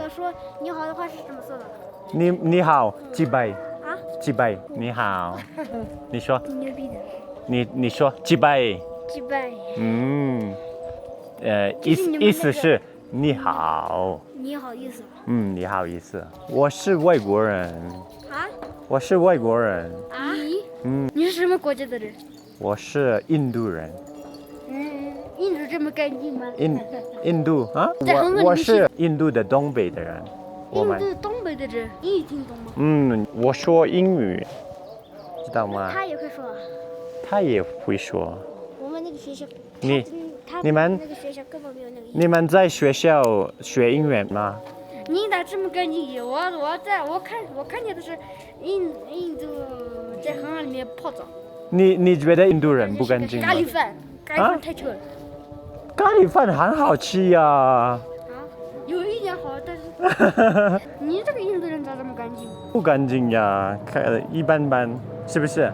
个说你好的话是怎么说的？ 你你好，几百啊？ 几百？你好，你说挺牛逼的， 你你说几百？ 几百。 嗯， 呃，意就是思你们那个意思是你好， 你好意思 嗯，你好意思， 我是外国人， 啊？ 我是外国人， 啊？ 你？ 嗯。 你是什么国家的人？ 我是印度人， 嗯， 印度这么干净吗？ 印印度啊， 在韩 我 我 国你 是印度的东北的人， 我们 印度东北的人， 英语听懂吗？ 嗯， 我说英语， 知道吗？ 他也会说。 他也会说。 我们那个学校， 你 他 你们 那个学校根本没有那个。 你们在学校学英语吗？ 你咋这么干净？ 我我在我看我看见的是印印度在河里面泡澡。 你你觉得印度人不干净吗 咖喱饭， 咖喱饭太臭了。 咖喱饭很好吃呀。 啊， 有一点好， 但是 你这个印度人咋这么干净？ 不干净呀， 看一般般， 是不是？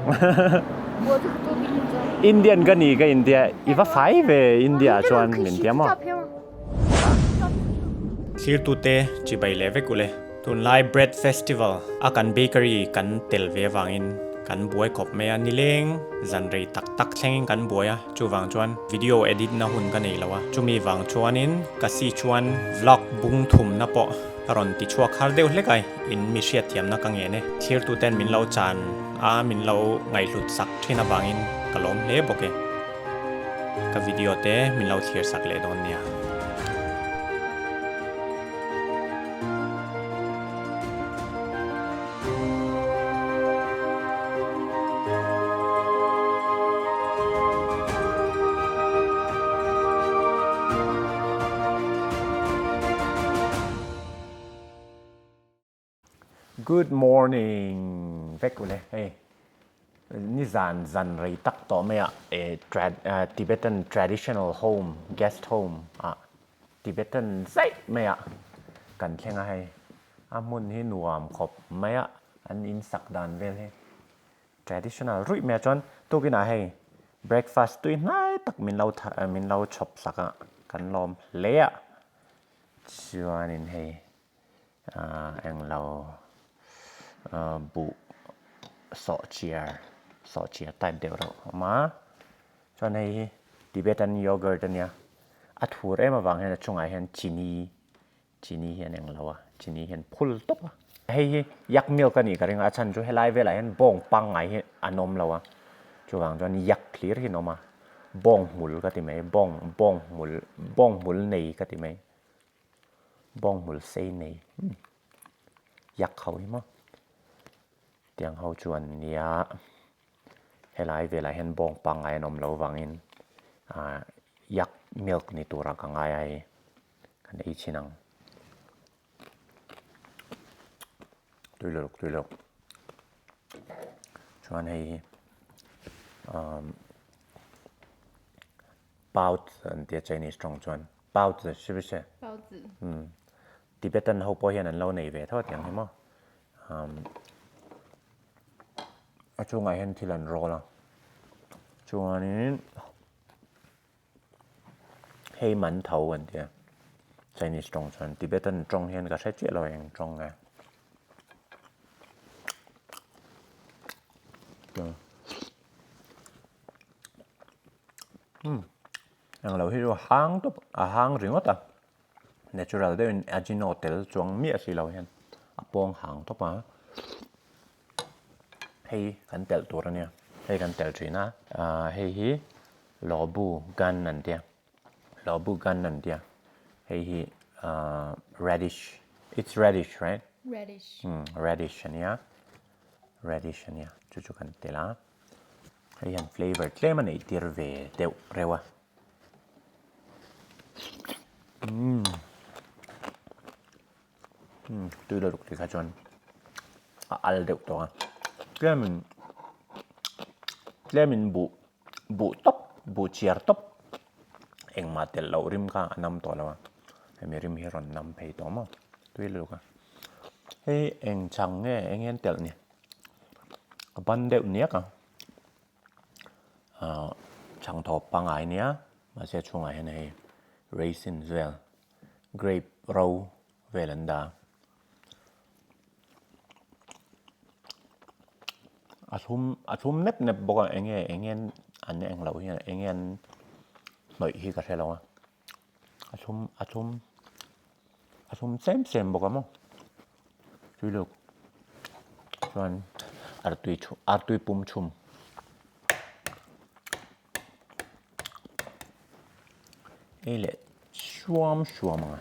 我这个多比你脏。 Indian 跟你个 India， 一百 five India 转 India 嘛。 Thirtute chibai le vek ule tunlai bread festival a kan bakery kan tel ve wangin kan buai khawp mai a nileng zan rei tak tak thlengin kan buai a chuvang chuan video edit na hun ka nei lo a chumi vang chuanin ka si chuan vlog bung thum na pawh a rawn ti chhuak har deuh hlek ai in mi hriat thiam na ka ngen e thirtuten min lo chan a min lo ngaihhlut sak thin avangin ka lawm hle bawk e ka video te min lo thlir sak leh dawn nia. Good morning vek ule hei nizan zan rei tak tawh mai ah eh Tibetan traditional home guest home ah Tibetan zaih mai ah kan thleng a hei a hmun hi nuam khawp mai a an in sak dan vel hi traditional ruih mai ah chuan tukin ah hei breakfast tui hnai tak min lo min lo chhawp sak a kan lawm hle a chuanin hei ah englo ah buh sawh chiar sawh chiar type deuh reuh a awm a chuan hei hi Tibetan yogurt ania a thur em avang hian a chungah hian chini chini hian englo a chini hian phul tawp a hei hi yak milk a nih ka ring a a chhan chu helai velah hian bawng pangngai hi an awm lo a chuvang chuan yak hlir hi an awm a bawng hmul ka ti mai bawng bawng hmul bawng hmul nei ka ti mai. Bawng hmul sei nei yak ho hi maw tiang ho chuan nia helai velah hian bawng pangngai an awm lo vangin ah yak milk ni tura ka ngai a hei kan ei chhin ang tui lawk tui lawk chuan hei hi ah 包子 an tia Chinese tawng chuan 包子是不是？ 包子。 嗯 Tibetan ho pawh hian an lo nei ve tho tiang hi maw umm a chungah hian thil an roll a chuanin hei man tho an tia Chinese tawng chuan Tibetan tawng hian ka hre chiah lo eng tawng nge. Umm eng lo hi chu hang tawp a hang ringawt a natural deuhin ajino tel chuang miah si lo hian a pawng hang tawp a hei kan telh tur a nia hei kan telh thin a ah hei hi lobu gan an tia lobu gan an tia hei hi ah radish it's radish right Radish. Umm radish a nia radish a nia chu chu kan telh a. Hei hian flavour tlem a neih tir ve deuh reuh a. Umm umm tui lutuk ti kha chuan a al deuh tawh a. Tlemin tlemin buh buh tawp buh chiar tawp engmah telh loh rim kha a nam tawh lo a. Hemi rim hi a rawn nam phei tawh maw tui lutuk a. Hei eng chang nge eng hian telh ni. A ban deuh niak a ahh chhang thawp pangngai nia mahse a chhungah hian hei raisin vel grape ro vel an dah a. A thlum a thlum nep nep bawk a eng nge eng nge an eng loh hian eng nge an hnawih hi ka hre lo a a thlum a thlum a thlum chem chem bawk a maw tui luk chuan artui chhum artui pum chhum. Ei leh suam suam ang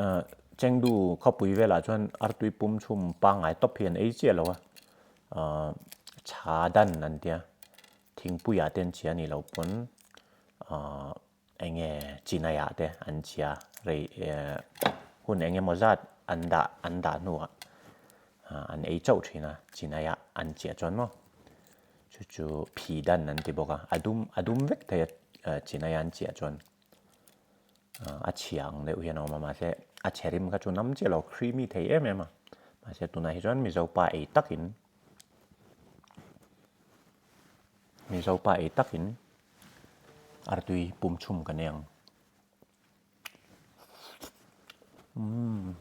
a Chengdu khawpui velah chuan artui pum chhum pangngai tawp hi an ei chiah lo a cha dan an tia thingpuiah te an chhia a nih loh pawn eng nge chinaiah te an chhia rei hun eng emaw zat an dah an dah hnuah an ei chauh thin a chinaiah an chiah chuan maw chu chu phi dan an ti bawk a a dum a dum vek thei a chinaiah an chiah chuan a chhia ang deuh hian a awm a mahse a chhe rim kha chu nam chiah lo creamy thei em em a mahse tunah hi chuan mizo pa ei takin mizo pa ei takin artui pum chhum ka nei ang. Umm.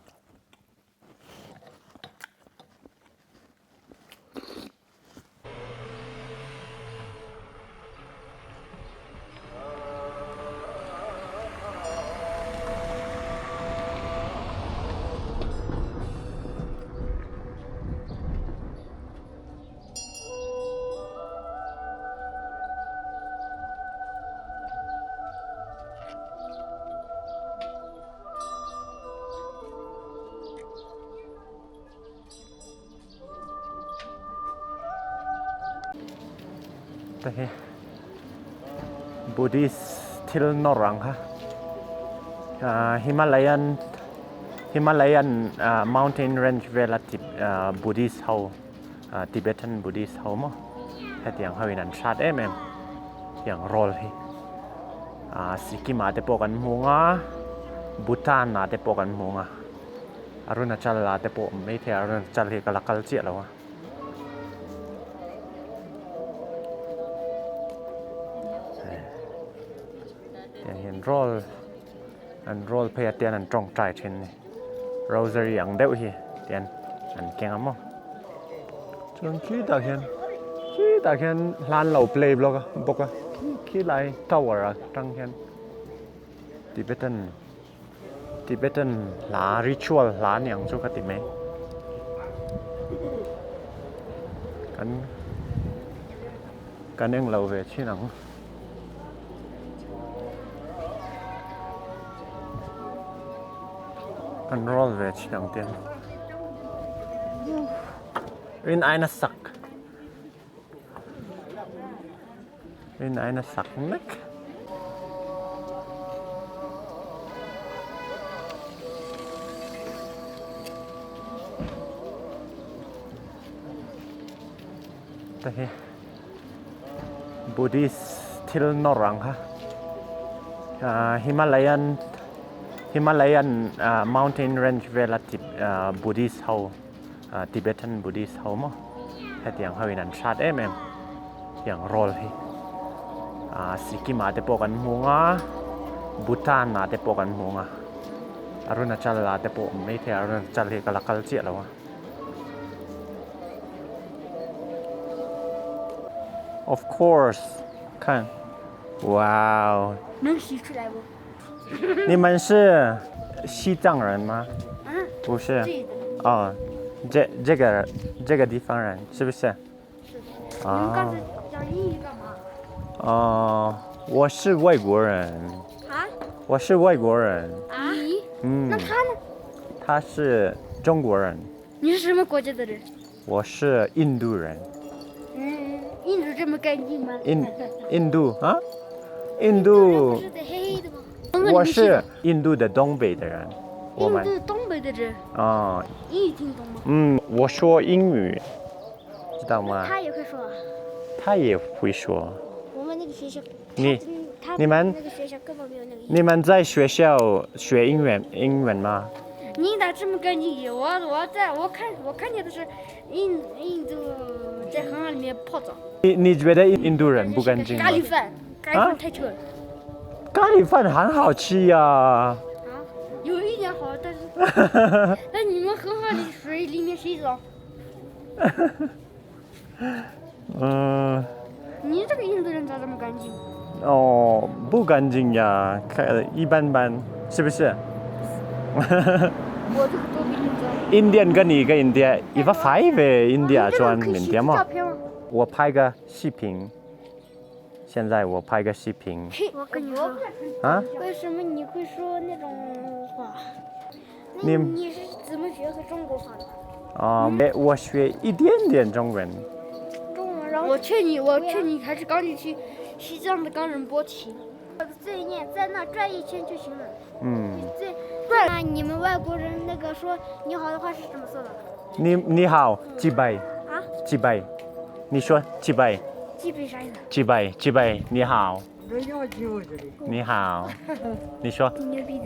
Te hi Buddhist thil nawr ang kha Himalayan Himalayan mountain range vela Buddhist ho Tibetan Buddhist ho maw hetiang ho in an hrat em em tiang roll hi Sikkim ah te pawh kan hmu ang a Bhutan ah te pawh kan hmu ang a Arunachal ah te pawh awm maithei a Arunachal hi ka la kal chiah lo a. Tiang hian roll an roll phei a tian an tawngtai thin a ni rosary ang deuh hi tian an keng a maw chuan khitah khian khitah khian hla an lo play blawk a bawk a khi khilai tower atang khian Tibetan Tibetan hla ritual hla ni ang chu ka ti mai kan kan englo ve thin ang. Kan roll ve thin ang tiang. Rin aina sak. Rin aina sak mek. Te hi. Buddhist thil nawr ang kha Himalayan Himalayan mountain range vela Buddhist ho Tibetan Buddhist ho maw hetiang ho in an hrat em em tiang roll hi Sikkim ah te pawh kan hmu ang a Bhutan ah te pawh kan hmu ang a Arunachal ah te pawh awm maithei a Arunachal hi ka la kal chiah lo a. Of course，看，哇哦！能洗出来不？你们是西藏人吗？不是。哦，这这个这个地方人是不是？是。你们刚才讲英语干嘛？哦，我是外国人。啊？我是外国人。啊？嗯。那他呢？他是中国人。你是什么国家的人？我是印度人。嗯，印度这么干净吗？印印度啊，印度。我是印度的东北的人。印度东北的人。啊。英语听懂吗？嗯，我说英语，知道吗？他也会说。他也会说。我们那个学校。你你们那个学校根本没有那个。你们在学校学英文英文吗？你咋这么干净？我我在我看我看见的是印印度在河里面泡澡。你你觉得印度人不干净吗？咖喱饭，咖喱饭太臭了。咖喱饭很好吃呀。啊，有一点好，但是那你们喝喝的水里面谁脏？嗯。你这个印度人咋这么干净？哦，不干净呀，看一般般，是不是？我这个多比你脏。 Indian 跟你一个 India，一个 five India 转缅甸嘛。我拍个视频，现在我拍个视频。我跟你说啊？为什么你会说那种话？你你是怎么学的中国话的？啊，没，我学一点点中文。中文，然后我劝你，我劝你还是赶紧去西藏的冈仁波齐。罪孽在那转一圈就行了。嗯。这那你们外国人那个说你好的话是怎么说的？你你好，几拜？啊？几拜？你说几拜？几拜啥意思？几拜几拜？你好。你好。你说。挺牛逼的。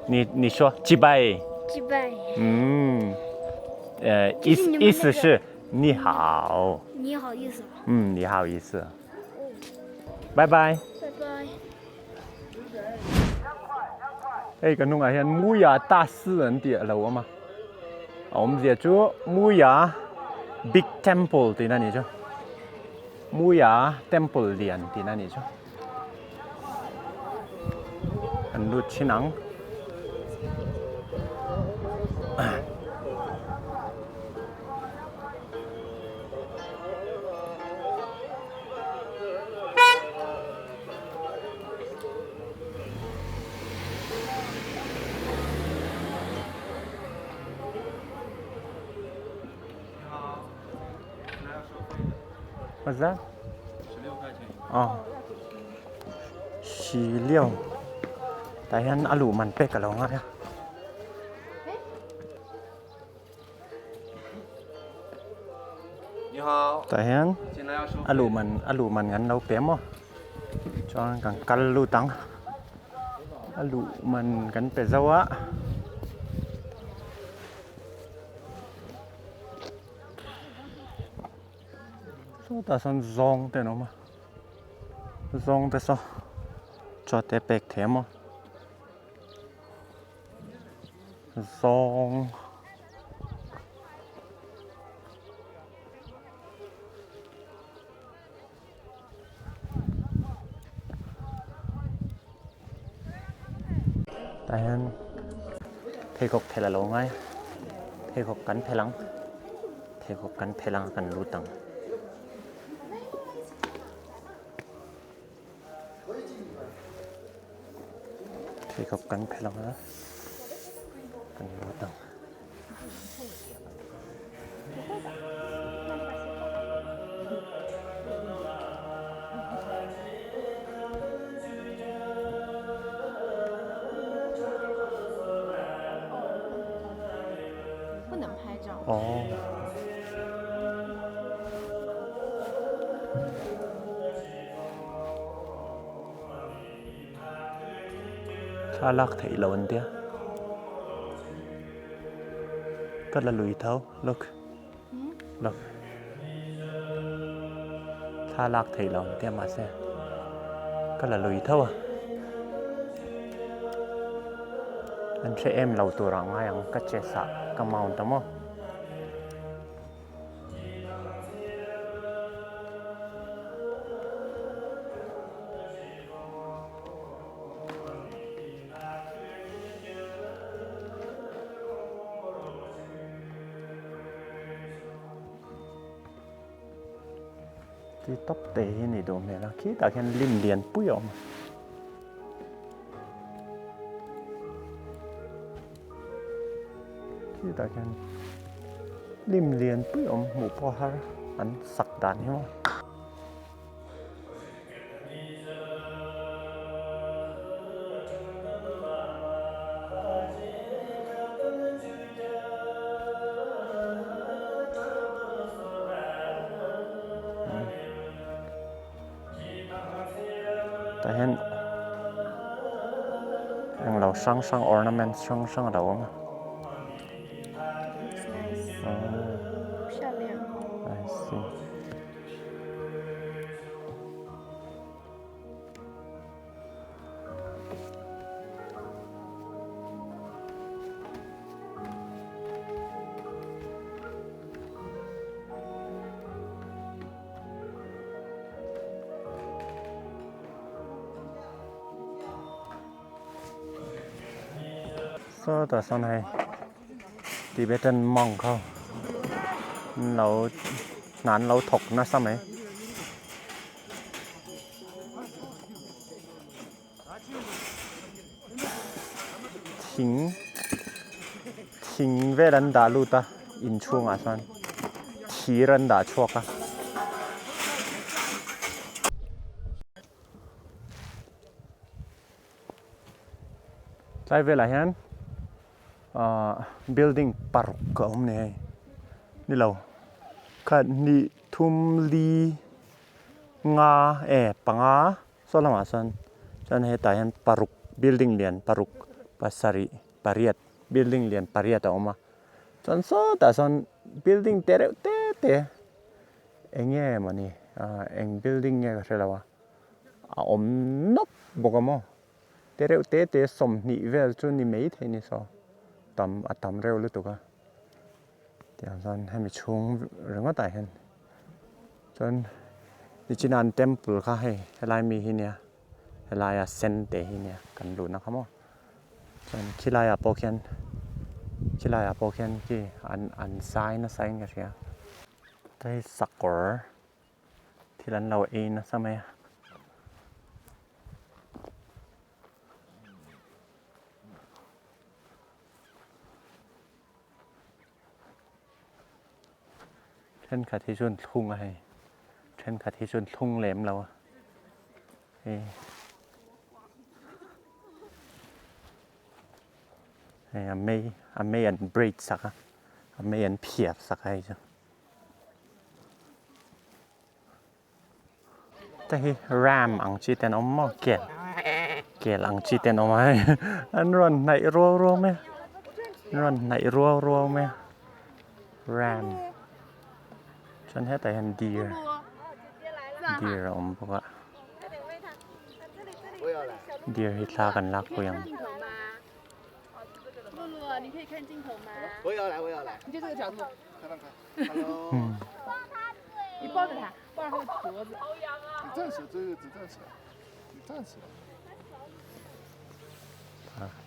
你你说几拜？几拜。嗯。呃，意思意思是你好。你好意思。嗯，你好意思。拜拜。拜拜。 Hei kan hnungah hian Muya ta si an tih a lo awm a, a awmzia chu Muya big temple tihna a nih chu, Muya temple lian tihna a nih chu, an lut thin ang. What's that? 哦，16，tah hian a luh man pek a lo ngai a. Tah hian a luh man a luh man kan lo pe maw chuan kan kal lut ang a luh man kan pe zo a. Sawtah sawn zawng te an awm a zawng te saw chaw te pek thei a maw zawng. Tah hian pheikhawk phelh a lo ngai pheikhawk kan phelh ang pheikhawk kan phelh ang kan lut ang. Pheikhawk kan phelh ang a kan lut ang. Aww. Thla lak theih lo an tia. Ka la lui tho, look. Look. Thla lak theih lo an tia mahse ka la lui tho a. An hre em lo tur ah ngai ang ka chest ah ka mount a maw. Ti tawp te hi ni duh hmel a khitah khian lim lian pui a awm a. Khitah khian lim lian pui a awm hmuh pawh har an sak dan hi maw. Tah hian englo hrang hrang ornament hrang hrang a lo awm a. I see. Sawtah sawn hei Tibetan monk ho an lo hna an lo thawk nasa mai. Thing thing vel an dah lut a inchhungah chuan thir an dah chhuak a. Tlai velah hian ahh building paruk a awm ni hei ni lo khat hnih thum li nga e panga saw lamah sawn chuan hetah hian paruk building lian paruk pasarih pariat building lian pariat a awm a chuan sawtah sawn building te reuh te te eng nge mawni ahh eng building nge ka hre lo a. a awm nawk bawk a maw te reuh te te sawmhnih vel chu ni mai thei ni saw tam a tam reuh lutuk a tiang chuan hemi chhung ringawt ah hian chuan nichina an temple kha hei helai mi hi nia helaia sen te hi nia kan luhna kha maw chuan khilai ah pawh khian khilai ah pawh khian khi an an zai nasa in ka hria hei sakawr. Thil an lo ei nasa mai a. Thenkhat hi chuan thlung a hei thenkhat hi chuan thlung lem lo a hei hei a mei a mei an braid sak a a mei an phiar sak a hei chu. Te hi ram ang chi te an awm maw kel kel ang chi te an awm a hei an rawn hnaih ruau ruau mai a an rawn hnaih ruau ruau mai a ram chuan hetah hian deer deer a awm bawk a deer hi thla kan lak pui ang.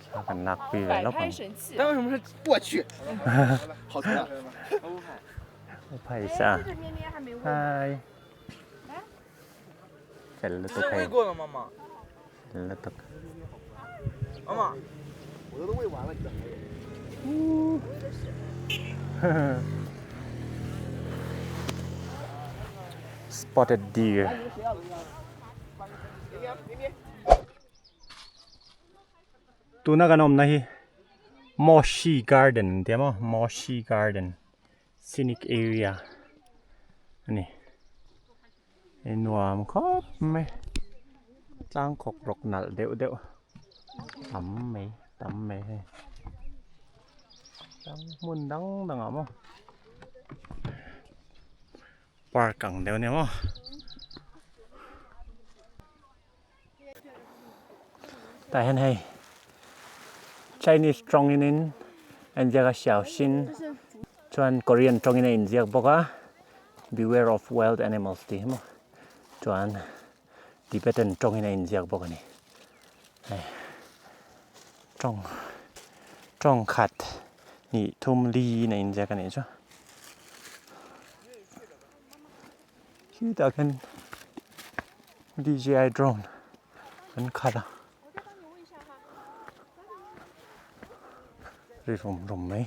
Thla kan lak pui ve lawk ang. Phaisa hai fel lutuk hei fel lutuk. Spotted deer. Tuna kan awmna hi Moshi Garden an tia maw Moshi Garden scenic area a ni. Hei nuam khawp mai tlang khawk rawk nalh deuh deuh tam mai tam mai hei tlang hmun dang dang ah maw park ang deuh ania maw tah hian hei Chinese tawngin in a inziak a Xiaoxin chuan Korean tawngin a inziak bawk a beware of wild animals tih hi maw chuan Tibetan tawngin a inziak bawk a ni hei tawng tawng khat hnih thum li in a inziak a nih chu khitah khian D_J_I drone an khalh a ri rum rum mai.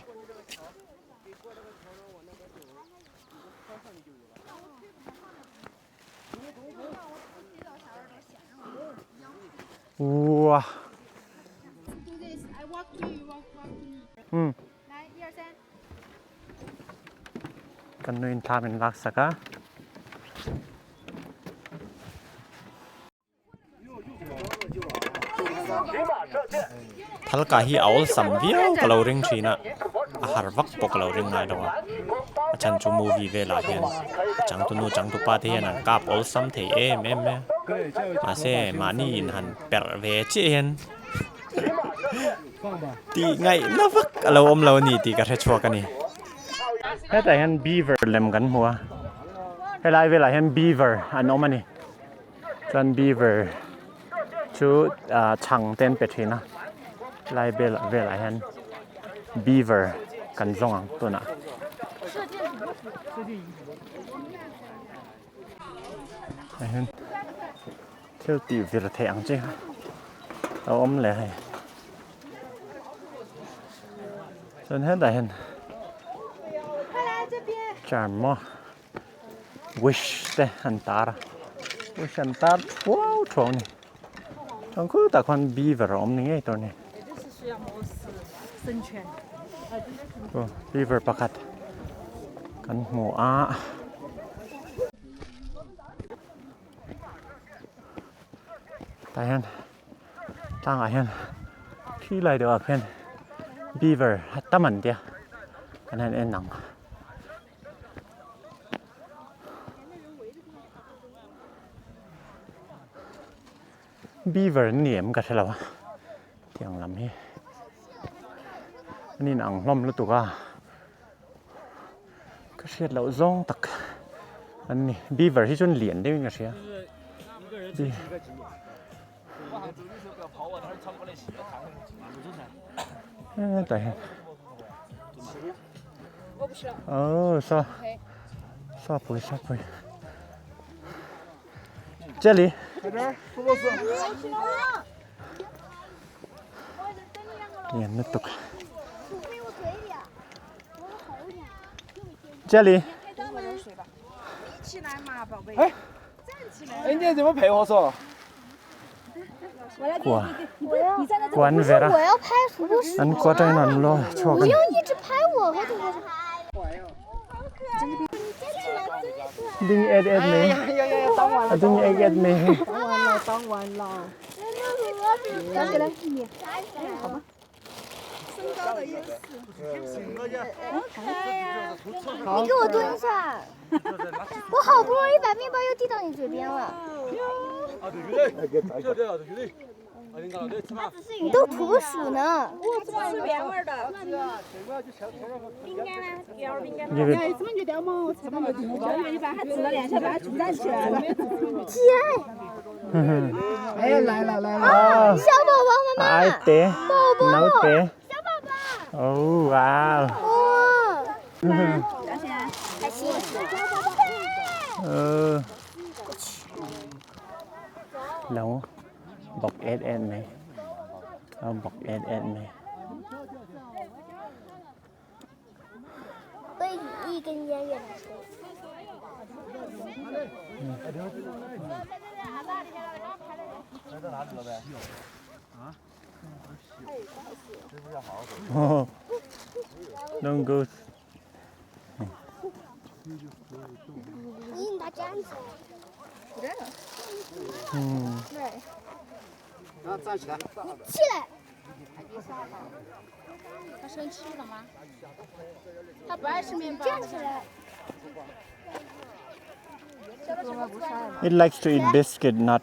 Uah. Kan nuin thla min lak sak a. Thalka hi a awlsam viau ka lo ring thin a, a har vak pawh ka lo ring ngai lo a, a chhan chu movie velah hian a changtunu changtupa te hian an kap awlsam thei em em mai a, mahse mahni in han perh ve chiah hian tih ngaihna vak a lo awm lo a ni tih ka hre chhuak a ni. Hetah hian beaver lem kan hmu a, helai velah hian beaver an awm a ni. Chuan beaver chu ah chhang te an pe thin a, lai velah hian. Beaver kan zawng ang tunah. Hei hian thil tih vir theih ang chi kha a awm leh hei. Chuan hetah hian charm maw wish te an tar a, wish an tar thuau thuau a ni. Chuan khutah khuan beaver a awm ni ngei tur a ni. Aw beaver pakhat kan hmu a. Tah hian tlangah hian khi lai deuhah khian beaver a tam an tia kan han en ang. Beaver an ni em ka hre lo a tiang lam hi an inang hlawm lutuk a ka hriat loh zawng tak an ni beaver hi chuan lian deuhin ka hria hetah hian oh saw saw pui saw pui. 这里。Lian lutuk. 这里。哎，哎，你怎么配合说？ Kua kuan vera an kua atangin an lo chhuak a ni. Ding et et mai a ding et et mai hi. 你给我蹲下！我好不容易把面包又递到你嘴边了。你都吐鼠呢。起来！哎，来了来了！啊，小宝宝妈妈，哎对，宝宝，对，小宝宝，哦哇！哇！开心。呃，lo bawk et et mai lo bawk et et mai. 被一根烟远吹。 Oh, don't go. 你把站起来。嗯。站起来。起来。他生气了吗？他不爱吃面包。站起来。 It likes to eat biscuit, not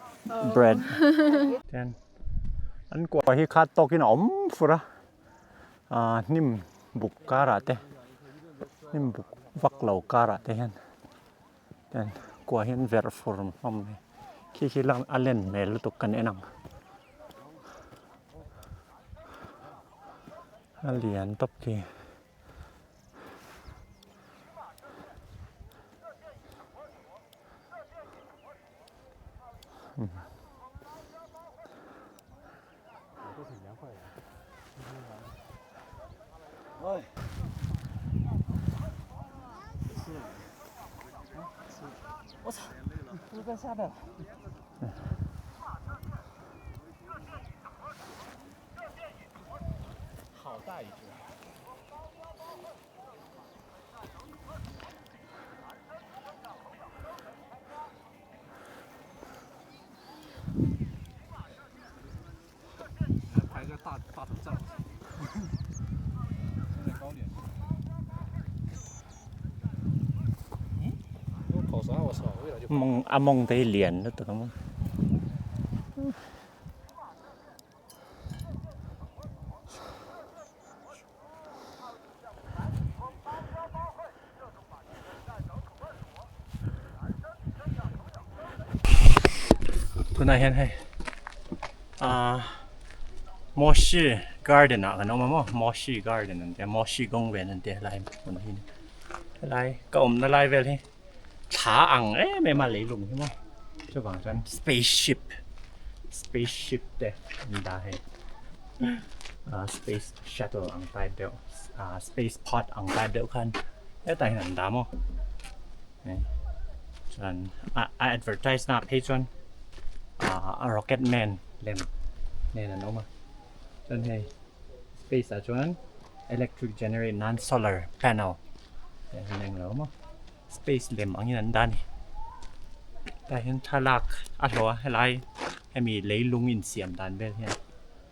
bread. Then, an kua hi khat tawkin a awm fur a, ah hnim buk karah te, hnim buk vak lo karah te hian ten kua hian verh fur hlawm mai. Khi khi lang a len hmel lutuk kan en ang. A lian tawp khi. Mawng a mawng te hi lian lutuk ang maw. Tunah hian hei ahh Moshi. Garden ah kan awm a maw Moshi Garden an tia Moshi kawng ven an tia helai hmun hi helai ka awmna lai vel hi thla ang em em a leilung hi maw chuvang chuan space ship space ship te an dah hei ah space shuttle ang type deuh ah space pod ang type deuh khan hetah hian an dah maw chuan a advertise na ah phei chuan ah a rocket man lem nen an awm a chuan hei space ah chuan electric generate nan solar panel te an eng lo maw space lem angin an dah a ni tah hian thlalak a hlawh a helai hemi leilung insiam dan vel hian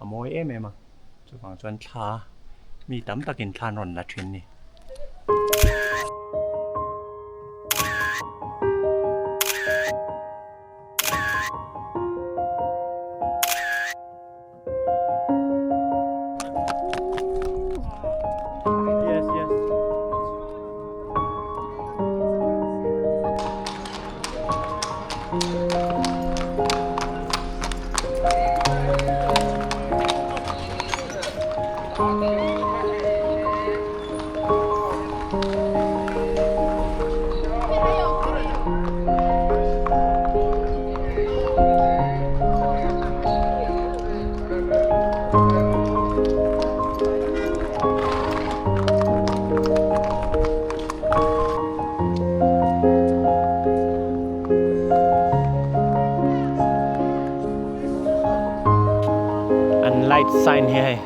a mawi em em a chuvang chuan thla mi tam takin thla an rawn la thin a ni. Yes, yes. An light sign hi hei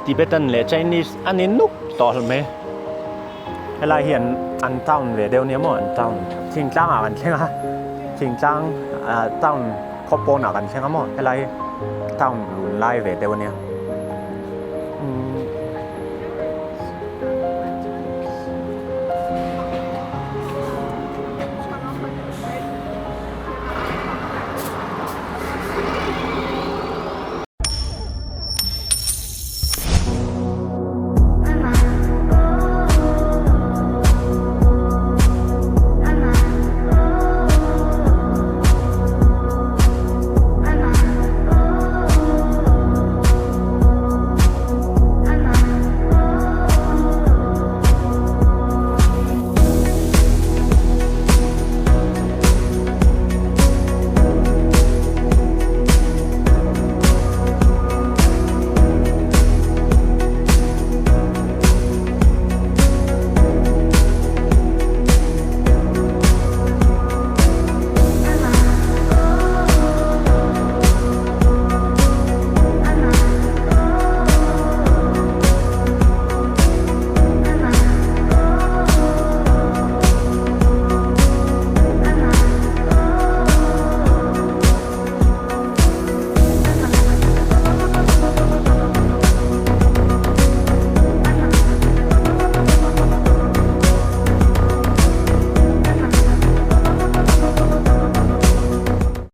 Tibetan leh Chinese a ni nuk tawh hlawm mai. Helai hi an an town ve deuh nia maw an town thingtlang ah kan thleng a thingtlang ah town khaw pawn ah kan thleng a maw helai hi town lun lai ve deuh a nia. Umm.